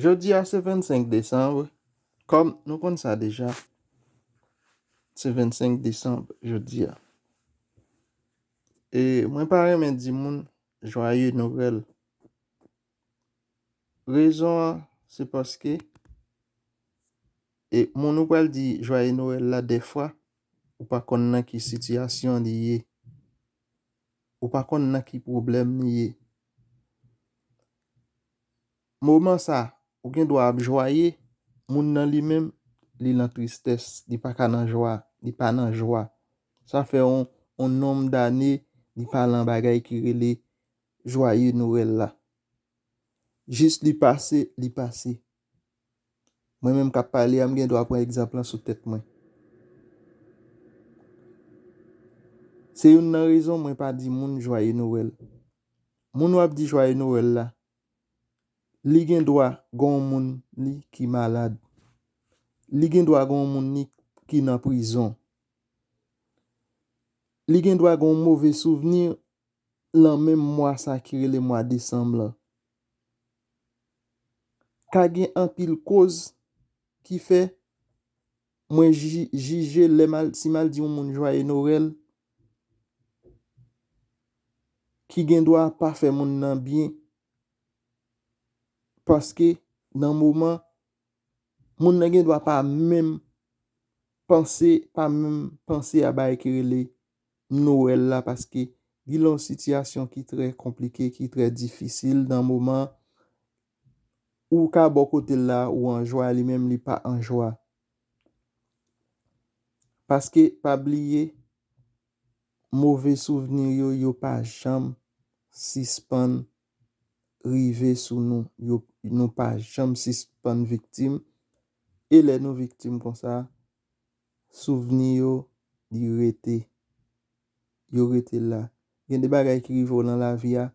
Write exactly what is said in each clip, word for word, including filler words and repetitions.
Jodi a se vennsenk desanm. Kòm nou konn sa deja, se vennsenk desanm jodi a. E mwen pa renmen di moun jwaye Nwèl. Rezon an, se paske e moun ou pral di jwaye Nwèl la, dèfwa, ou pa konn nan ki sitiyasyon li ye. Ou pa konn nan ki pwoblèm li ye. Moman sa, ou gen dwa ap jwaye, moun nan li menm, li nan tristès, li pa ka nan jwa, li pa nan jwa. Sa fè yon, yon nonm dane, li pa nan bagay ki rele jwaye Nwèl la. Jis li pase, li pase. Mwen menm k ap pale a, m gen dwa pran egzanp lan sou tèt mwen. Se youn nan rezon mwen pa di moun jwaye Nwèl. Moun w ap di jwaye Nwèl la, li gen dwa gen yon moun li ki malad. Li gen dwa gen yon moun li ki nan prizon. Li gen dwa gen yon move souvni lan menm mwa sa ki rele mwa desanm lan. Ka gen anpil koz ki fè mwen ji- jije lè m al, si m al di yon moun jwaye Nwèl, ki gen dwa pa fè moun nan byen, paske nan moman, moun nan gen dwa pa menm panse, pa menm panse a bagay ki rele Nwèl la, paske li lan yon sitiyasyon ki trè konplike, ki trè difisil nan moman ou ka bò kote l la, ou an jwa, li menm li pa an jwa. Paske, pa bliye, move souvni yo, yo pa janm sispann rive sou nou. Yo, nou pa janm sispann viktim. E lè nou viktim konsa, souvni yo, li rete. Yo rete la. Gen de bagay ki rive w nan lavi a,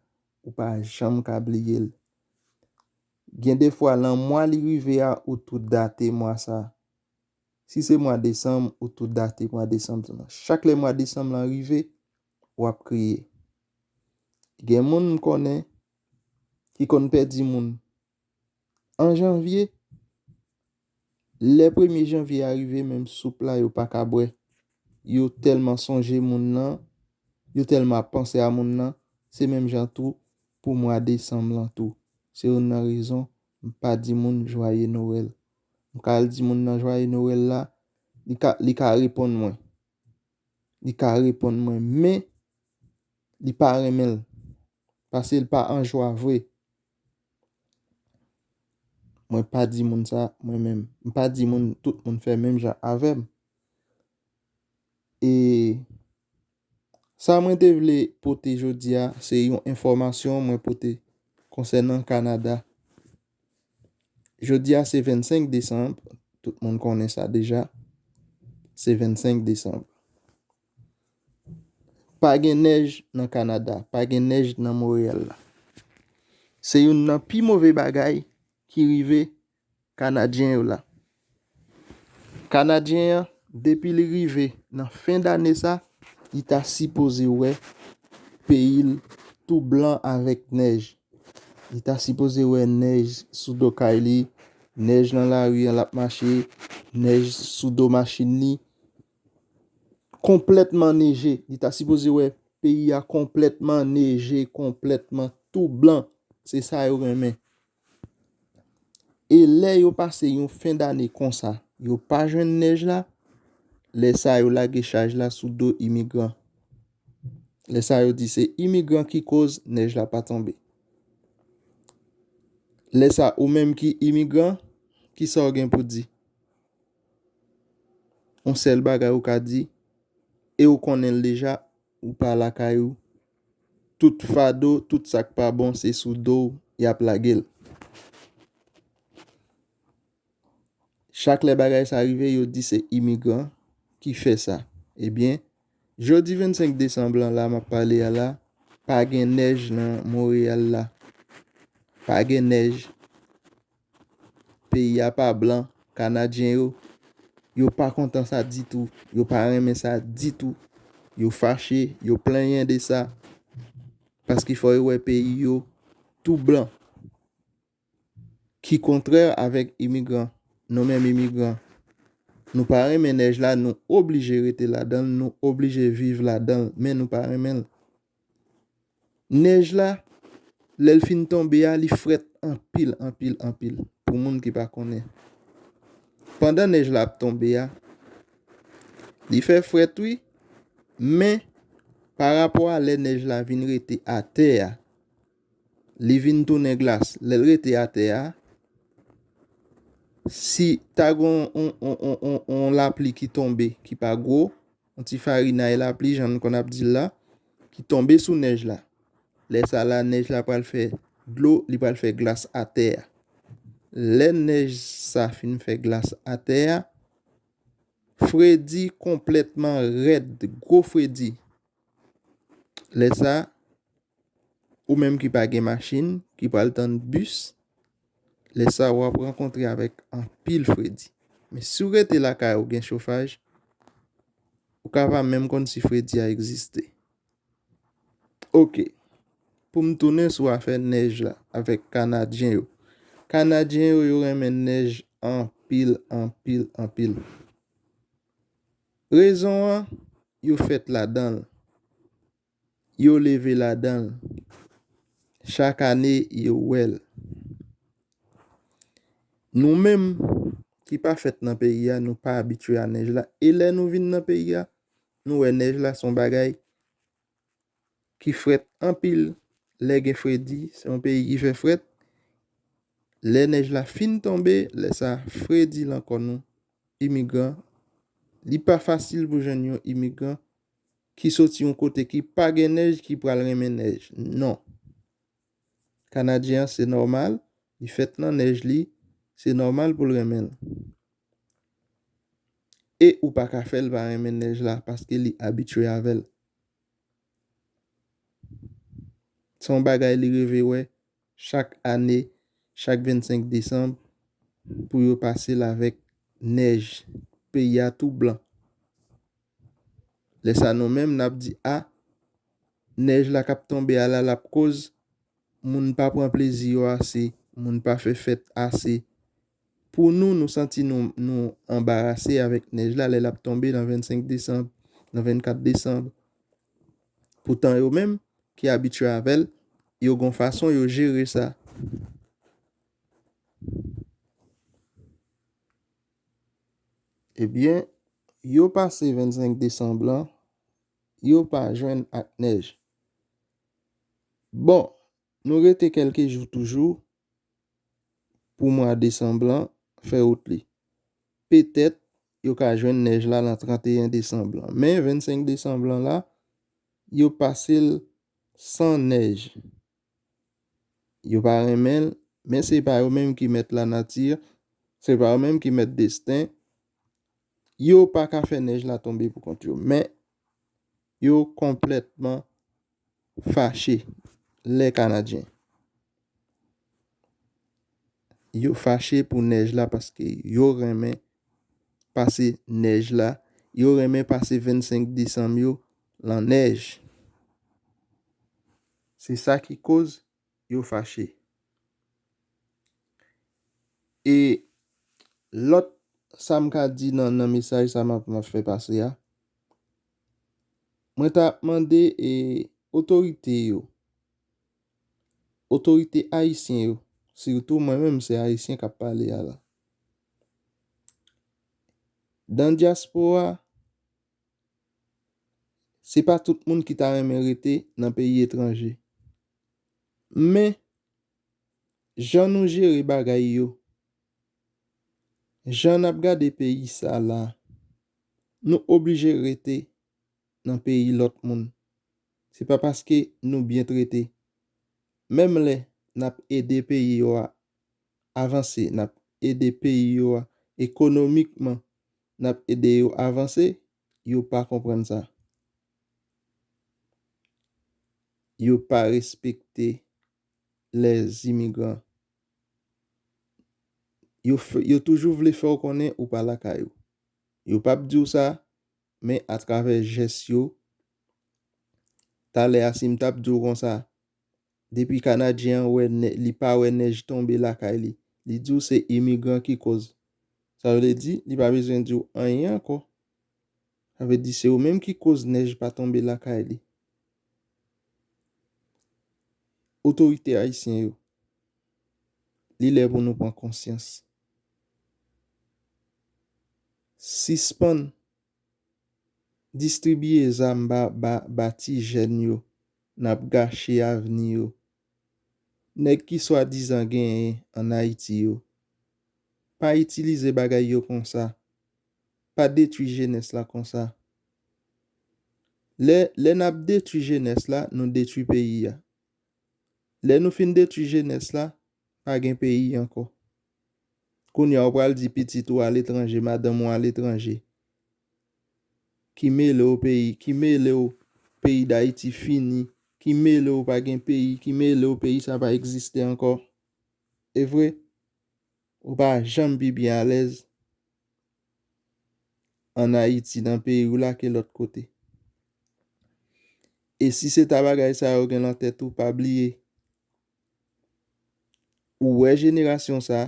ou pa janm ka bliye l. Gen de fwa, lan mwa li rive a, ou tou date mwa sa. Si se mwa desanm, ou tou date mwa desanm lan. Chak lè mwa desanm lan rive, w ap kriye. Gen moun m konnen ki konn pèdi moun an janvye. Lè premye janvye a rive, menm soup la, yo pa ka bwè. Yo tèlman sonje moun nan, yo tèlman ap panse a moun nan, se menm jan tou pou mwa desanm lan tou. Se youn nan rezon m pa di moun jwaye Nwèl. M ka al di moun nan jwaye Nwèl la, li ka, li ka reponn mwen. Li ka reponn mwen, men li pa renmen l. Paske l pa an jwa vre. Mwen pa di moun sa, mwen menm. M pa di moun, tout moun fè menm jan avè m. E sa mwen te vle pote jodi a, se yon enfòmasyon mwen pote konsènan Kanada. Jodi a se vennsenk desanm, tout moun konnen sa deja. Se vennsenk desanm. Pa gen nèj nan Kanada, pa gen nèj nan Monreyal la. Se youn nan pi move bagay ki rive Kanadyen yo la. Kanadyen an, depi li rive nan fen dane sa, li ta sipoze wè peyi l tou blan avèk nèj. Li ta sipoze wè nèj sou do kay li, nèj nan lari an l ap mache, nèj sou do machin li, konplètman neje. Li ta sipoze wè peyi a konplètman neje, konplètman tou blan. Se sa yo renmen. E lè yo pase yon fen dane konsa, yo pa jwenn nèj la, lè sa yo lage chaj la sou do imigran. Lè sa yo di se imigran ki koz nèj la pa tonbe. Lè sa ou menm ki imigran, kisa w gen pou di? Yon sèl bagay ou ka di, e ou konnen l deja, ou pa lakay ou. Tout fado, tout sa k pa bon, se sou do w y ap lage l. Chak lè bagay sa rive, yo di se imigran ki fè sa. Ebyen, jodi vennsenk desanm lan la, m ap pale a la, pa gen nèj nan Monreyal la. Pa gen nèj. Peyi a pa blan. Kanadyen yo, yo pa kontan sa ditou. Yo pa renmen sa ditou. Yo fache, yo plenyen de sa. Paske fò yo wè peyi yo tou blan. ki kontrè avèk imigran. Nou menm imigran, nou pa renmen nèj la, nou oblije rete ladan l, nou oblije viv ladan l, men nou pa renmen l. Nèj la, lè l fin tonbe a, li frèt anpil, anpil, anpil. Pou moun ki pa konnen. Pandan nèj la ap tonbe a, li fè frèt wi, men pa rapò a lè nèj la vin rete atè a, li vin tounen glas. Lè l rete atè a, si ta gen yon, yon, yon, yon, yon, yon lapli ki tonbe, ki pa gwo, yon ti farinay lapli, jan n konn ap di l la, ki tonbe sou nèj la. Lè sa la, nèj la pral fè dlo, li pral fè glas atè a. Lè nèj sa fin fè glas atè a, fredi konplètman rèd, gwo fredi. Lè sa, ou menm ki pa gen machin, ki pral tann bis, lè sa w ap rankontre avèk anpil fredi. Men si w rete lakay ou gen chofaj, ou ka pa menm konn si fredi a egziste. Oke. Pou m tounen sou afè nèj la avèk Kanadyen yo. Kanadyen yo, yo renmen nèj anpil, anpil, anpil. Rezon an, yo fèt ladan l. Yo leve ladan l. Chak ane, yo wè l. Nou menm ki pa fèt nan peyi a, nou pa abitye a nèj la. E lè nou vin nan peyi a, nou wè nèj la se yon bagay ki frèt anpil. Lè gen fredi, se yon peyi ki fè frèt. Lè nèj la fin tonbe, lè sa fredi lan kò nou, imigran, li pa fasil pou jwenn yon imigran ki soti yon kote ki pa gen nèj ki pral renmen nèj. Non. Kanadyen an, se nòmal, li fèt nan nèj li, se nòmal pou l renmen l. E ou pa ka fè l pa renmen nèj la paske li abitye avè l. Se yon bagay li reve wè chak ane, chak vennsenk desanm, pou yo pase l avèk nèj. Peyi a tou blan. Lè sa nou menm, n ap di, a, nèj la k ap tonbe a la, l ap koz moun pa pran plezi yo ase, moun pa fè fèt ase. Pou nou, nou santi nou, nou anbarase avèk nèj la lè l ap tonbe nan vennsenk desanm, nan vennkat desanm. Poutan yo menm ki abitye avè l, yo gon fason yo jere sa. Ebyen, yo pase vennsenk desanm lan, yo pa jwenn ak nèj. Bon, nou rete kèlke jou toujou pou mwa desanm lan fè wout li. Petèt, yo ka jwenn nèj la nan tranteyen desanm lan. Men vennsenk desanm lan la, yo pase l san nèj. Yo pa renmen l, men se pa yo menm ki mèt lanati, se pa yo menm ki mèt desten. Yo pa ka fè nèj la tonbe pou kont yo, men yo konplètman fache, lè Kanadyen. Yo fache pou nèj la paske yo renmen pase nèj la, yo renmen pase vennsenk desanm yo lan nèj. Se sa ki koz yo fache. E lòt sa m ka di nan, nan mesaj sa m ap, m ap fè pase a, mwen ta ap mande e otorite yo, otorite ayisyen yo, sitou mwen menm se ayisyen k ap pale a la. Dan dyaspora, se pa tout moun ki ta renmen rete nan peyi etranje. Men, jan nou jere bagay yo, jan n ap gade peyi sa la, nou oblije rete nan peyi lòt moun. Se pa paske nou byen trete. Menm lè n ap ede peyi yo a avanse, n ap ede peyi yo a ekonomikman, n ap ede yo avanse, yo pa konprann sa. Yo pa respekte lèzimigran. Yo, yo toujou vle fè w konnen ou pa lakay ou. Yo p ap di w sa, men atravè jès yo, talè a si m t ap di w konsa, depi Kanadyen an wè, li pa wè nèj tonbe lakay li, Li di w se imigran ki koz. Sa vle di, li pa bezwen di w anyen ankò. Sa vle di se ou menm ki koz nèj pa tonbe lakay li. Otorite ayisyen yo, li lè pou nou pran konsyans. Sispann distribiye zam ba, ba, ba ti jèn yo, n ap gache avni yo. Nèg ki swadizan genyen ann Ayiti yo, pa itilize bagay yo konsa. Pa detwi jenès la konsa. Lè, lè n ap detwi jenès la, nou detwi peyi a. Lè nou fin detwi jenès la, pa gen peyi ankò. Kounye a, ou pral di pitit ou aletranje, madanm ou aletranje. Ki mele w peyi, ki mele w peyi Dayiti fini, ki mele w pa gen peyi, ki mele w peyi sa pa egziste ankò. E vre, ou pa janm pi byen alèz ann Ayiti, nan peyi w la, ke lòt kote. E si se ta bagay sa yo gen nan tèt ou, pa bliye, ou wè jenerasyon sa,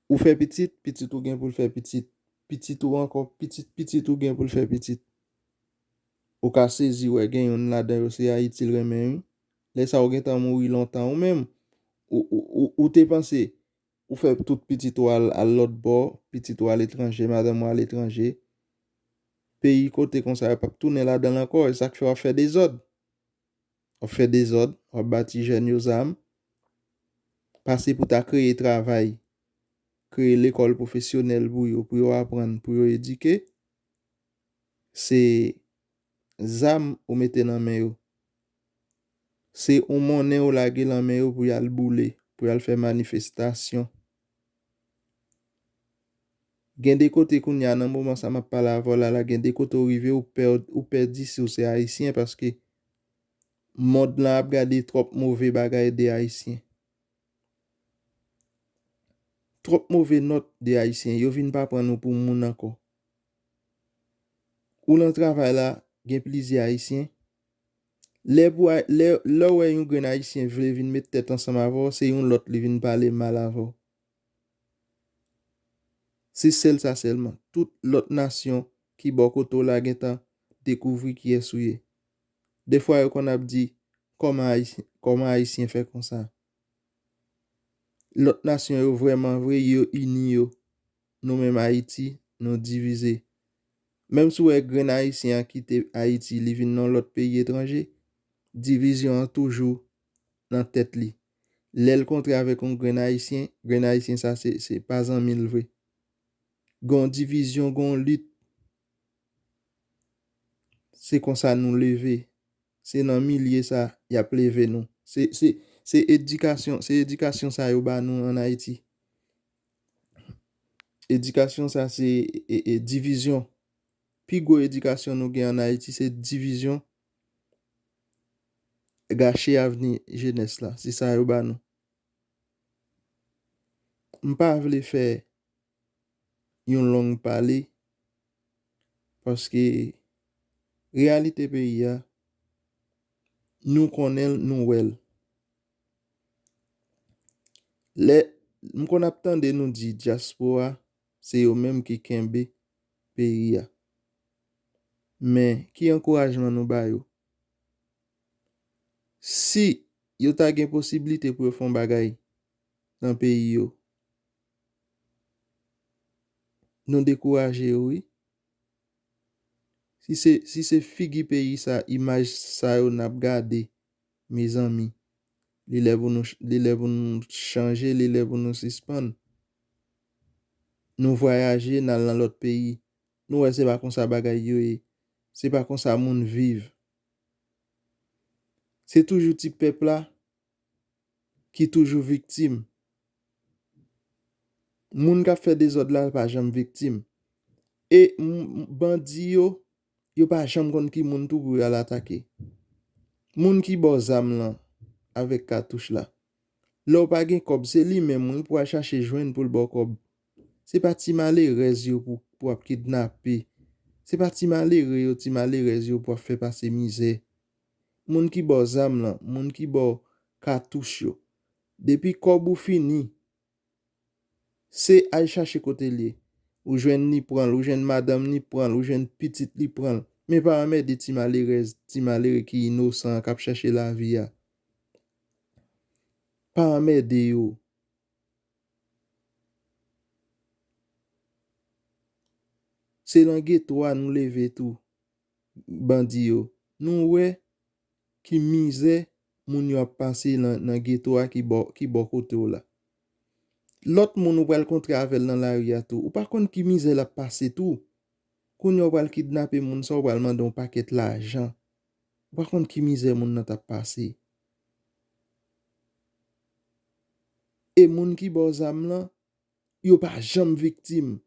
ou fè pitit, pitit ou gen pou l fè pitit, pitit ou ankò, pitit pitit ou gen pou l fè pitit. Ou ka sezi wè gen youn ladan yo se Ayiti l renmen wi. Lè sa ou gentan mouri lontan ou menm. Ou, ou, ou, ou te panse ou fè tout pitit ou al, al lòt bò, pitit ou aletranje, madanm ou aletranje. Peyi kote konsa yo p ap tounen ladan l ankò, e sa k fè w ap fè dezòd. W ap fè dezòd, w ap ba ti jèn yo zam. Pase pou ta kreye travay, kreye lekòl pwofesyonèl pou yo, pou yo aprann, pou yo edike, se zam ou mete nan men yo. Se yon monnen ou lage nan men yo pou y al boule, pou y al fè manifestasyon. Gen de kote kounye a, nan moman sa m ap pale avè w la, la, gen de kote ou rive, ou pè, ou pèdi si w se ayisyen, paske mond lan ap gade twòp move bagay de ayisyen. Twòp move nòt de ayisyen, yo vin pa pran nou pou moun ankò. Ou nan travay la, gen plizyè ayisyen. Lè pou a-, lè, lè w wè yon grenn ayisyen vle vin met tèt ansanm avè w, se yon lòt li vin pale mal avè w. Se sèl sa sèlman. Tout lòt nasyon ki bò kote w la gentan dekouvri kiyès ou ye. Defwa yo konn ap di, kòman Ayisyen, kòman Ayisyen fè konsa? Lòt nasyon yo vrèman vre, yo ini yo. Nou menm Ayiti, nou divize. Menm si w wè grenn Ayisyen an kite Ayiti, li vin nan lòt peyi etranje, divizyon an toujou nan tèt li. Lè l kontre avèk yon grenn Ayisyen, grenn Ayisyen sa se, se pa zanmi l vre. Gen yon divizyon, gen yon lit. Se konsa nou leve. Se nan milye sa y ap leve nou. Se, se, se edikasyon, se edikasyon sa yo ba nou ann Ayiti. Edikasyon sa se, e, e, divizyon. Pi gwo edikasyon nou gen ann Ayiti se divizyon, gache avni jenès la. Se sa yo ba nou. M pa vle fè yon long pale, paske reyalite peyi a, nou konnen l, nou wè l. Lè m konn ap tande nou di dyaspora, se yo menm ki kenbe peyi a. Men, ki ankourajman nou ba yo? Si yo ta gen posiblite pou yo fè yon bagay nan peyi yo, nou dekouraje yo, wi. Si se, si se figi peyi sa, imaj sa yo n ap gade, mezanmi, li lè pou nou ch-, li lè pou nou chanje, li lè pou nou sispann. Nou vwayaje, n al nan lòt peyi. Nou wè se pa konsa bagay yo ye. Se pa konsa moun viv. Se toujou ti pèp la ki toujou viktim. Moun k ap fè dezòd la pa janm viktim. E m-, m-, bandi yo, yo pa janm konn ki moun tou pou y al atake. Moun ki ba w zam lan avèk katouch la, lè w pa gen kòb, se li menm wi pou al chache jwenn pou l ba w kòb. Se pa ti malerèz yo pou, pou ap kidnape. Se pa ti malere yo, ti malerèz yo pou ap fè pase mizè. Moun ki ba w zam lan, moun ki ba w katouch yo. Depi kòb ou fini, Se al chache kote l ye. Ou jwenn li pran l, ou jwenn madanm li pran l, ou jwenn pitit li pran l. Men pa anmède ti malerèz, ti malere ki inosan an k ap chache lavi a. Pa anmède yo. Se nan geto a nou leve tou, bandi yo. Nou wè ki mizè moun yo ap pase nan, nan geto a ki bò, ki bò kote w la. Lòt moun ou pral kontre avè l nan lari a tou, ou pa konn ki mizè l ap pase tou. Kounye a w pral kidnape moun sa, w pral mande yon pakèt lajan. Ou pa konn ki mizè moun nan t ap pase. E moun ki ba w zam lan, yo pa janm viktim.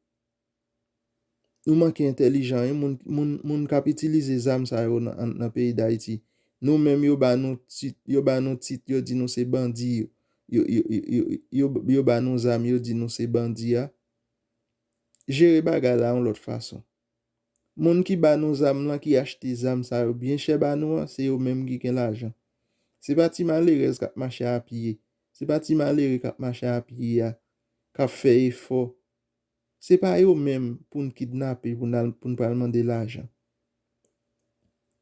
Nou manke entèlijan, wi. Moun, moun, moun k ap itilize zam sa yo nan, nan peyi Dayiti. Nou menm, yo ba nou tit, yo ba nou tit, yo di nou se bandi. Yo, yo, yo, yo, yo, yo ba nou zam, yo di nou se bandi a. Jere bagay la yon lòt fason. Moun ki ba nou zam lan, ki achte zam sa yo byen chè ba nou an, se yo menm ki gen lajan. Se pa ti malerèz k ap mache a pye. Se pa ti malere k ap mache a pye a, k ap fè efò. Se pa yo menm pou n kidnape, pou n al, pou n pral mande lajan.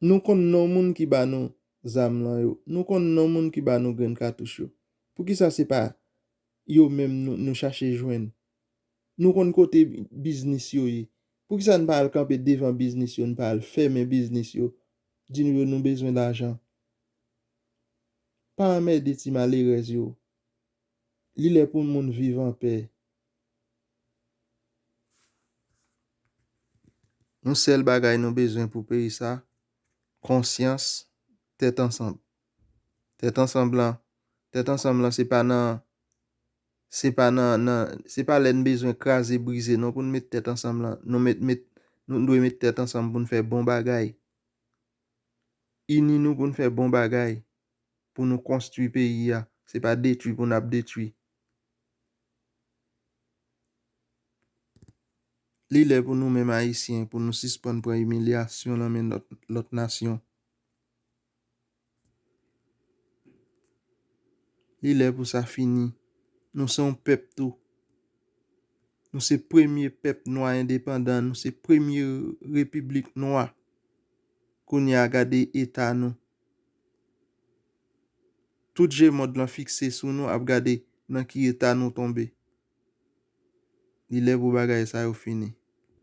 Nou konn non moun ki ba nou zam lan yo. Nou konn non moun ki ba nou grenn katouch yo. Poukisa se pa yo menm nou, nou chache jwenn? Nou konn kote biznis yo ye. Poukisa n pa al kanpe devan biznis yo, n pa al fèmen biznis yo? Di nou yo nou bezwen lajan. Pa anmède ti malerèz yo. Li lè pou moun viv anpè. Yon sèl bagay nou bezwen pou peyi sa, konsyans, tèt ansanm. Tèt ansanm lan, tèt ansanm lan se pa nan, se pa nan, nan, se pa lè n bezwen kraze brize non pou n met tèt ansanm lan. Nou met, met, nou dwe met tèt ansanm pou n fè bon bagay. Ini nou pou n fè bon bagay, pou nou konstwi peyi a. Se pa detwi pou n ap detwi. Li lè pou nou menm Ayisyen, pou nou sispann pran imilyasyon nan men lòt, lòt nasyon. Li lè pou sa fini. Nou se yon pèp tou. Nou se premye pèp nwa endepandan. Nou se premye repiblik nwa. Kounye a, gade eta nou. Tout je mond lan fikse sou nou, ap gade nan ki eta nou tonbe. Li lè pou bagay sa yo fini.